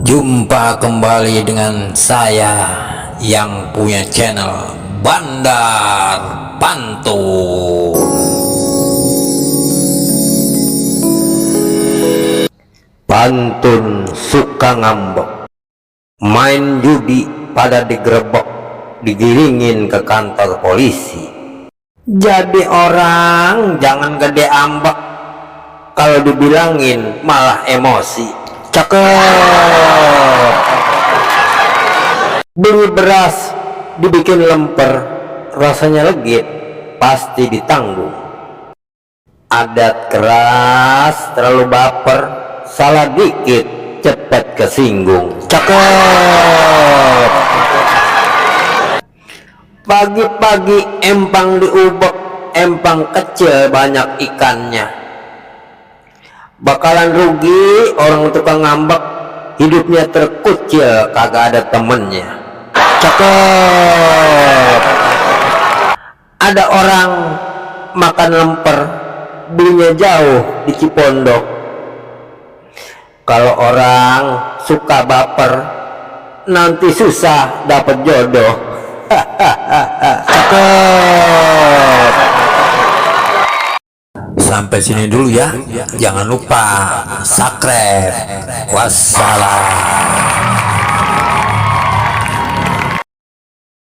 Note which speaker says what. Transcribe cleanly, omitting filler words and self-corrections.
Speaker 1: Jumpa kembali dengan saya yang punya channel Bandar Pantun. Pantun suka ngambek, main judi pada digerebek, digiringin ke kantor polisi. Jadi orang jangan gede ambek, kalau dibilangin malah emosi. Cakep. Beli beras dibikin lemper, rasanya legit, pasti ditanggung. Adat keras terlalu baper, salah dikit cepet kesinggung. Cakep. Pagi-pagi empang diubek, empang kecil banyak ikannya. Bakalan rugi orang tukang ngambek, hidupnya terkucil kagak ada temennya. Cakep. Ada orang makan lemper, belinya jauh di Cipondok. Kalau orang suka baper, nanti susah dapet jodoh. Cakep. Sampai sini dulu ya. Jangan lupa subscribe. Wassalam.